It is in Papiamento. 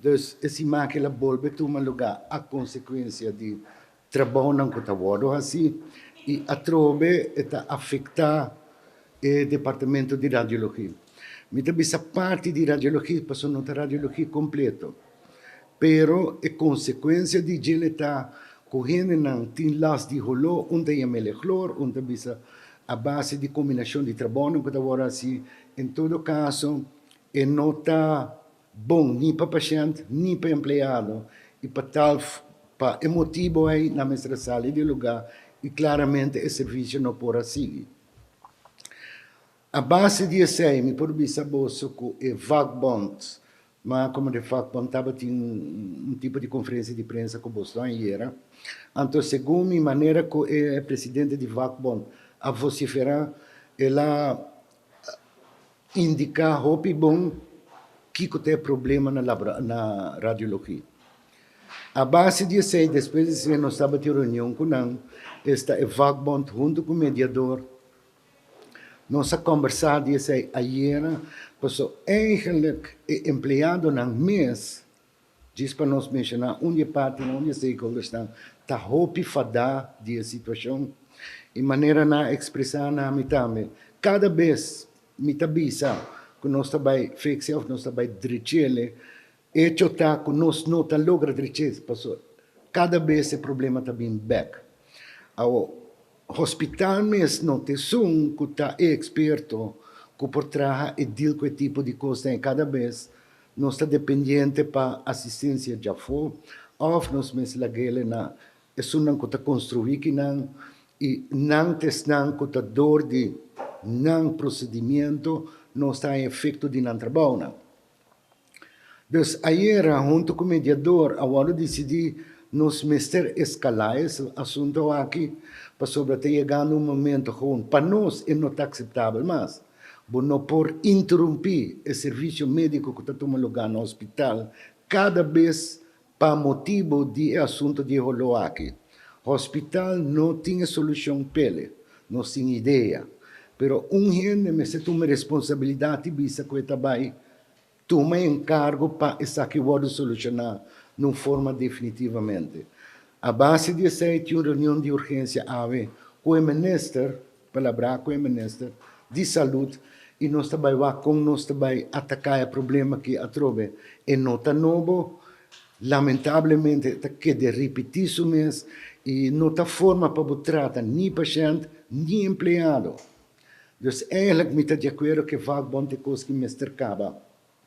Dus e siman aki el a bolbe tuma lugá a konsekuensia di trabounan ku ta wòrdu hasí i atrobe e ta afektá e departamento di radiologia. Mi ta bisa parti di radiologia pasobra no ta radiologia kompleto, pero e konsekuensia di djele ta ku hendenan tin last di holó, un ta yam'el e chlor, un ta bisa a base di kombinashon di trabounan ku ta wòrdu hasí. En todo kaso e no ta bon ni pa pashènt ni pa empleado i pa tal pa e motibu ei nan mester a sali di e lugá i klaramente e servisio no por a sigui. A base di esei mi por bisa boso ku e vakbond, ma komo di vakbond tabatin un tipo di konferensia di prensa ku boso ayera, anto segun mi manera ku e presidente di vakbond a vosiferá el a Indiká hopi bon kiko ta e problema na na radiologia. A base di esei, despues di esei nos tabatin reunion ku nan, esta e vakbond huntu ku mediador. Nos a kombersá di esei ayera, pasobra eigenlik e empleadonan mes, djis pa nos menshoná un di e partinan, un di e stakeholdersnan, ta hopi fadá di e situashon. I manera nan a ekspresá na mi tambe, kada bes mi ta bisa ku nos ta bai fix'e òf nos ta bai drech'ele, echo ta ku nos no ta logra drech'e, pasobra kada bes e problema ta bin bèk. Awor, hospital mes no ta esun ku ta e eksperto ku por traha e deal ku e tipo di kosnan i kada bes nos ta dependiente pa asistensia djafó òf nos mes lag'ele na esunnan ku ta konstruí kinan i nan ta esnan ku ta dor di nan prosedimiento nos ta haña efekto di nan trabounan. Dus ayera huntu ku mediador a wòrdu disidí nos mester eskalá e asunto aki pasobra ta yegando un momento gewoon pa nos e no ta akseptabel mas. Bo no por interumpí e servisio médiko ku ta tuma lugá na hospital kada bes pa motibu di e asunto di e holó aki. Hospital no tin e solushon p'ele, nos tin idea. Pero un hende mester tuma e responsabilidat i bisa ku e ta bai tuma e enkargo pa esaki wòrdu solushoná na un forma definitivamente. A base di esei tin un reunion di urgensia awe ku e minister, palabrá ku e minister di salud i nos ta bai wak kon nos ta bai ataká e problema aki atrobe. E no ta nobo, lamentablemente e ta keda ripití su mes i no ta forma pa bo trata ni pashènt ni empleado. Dus eigenlijk mi ta di akuerdo ku e vakbond ta e kos ki mester kaba.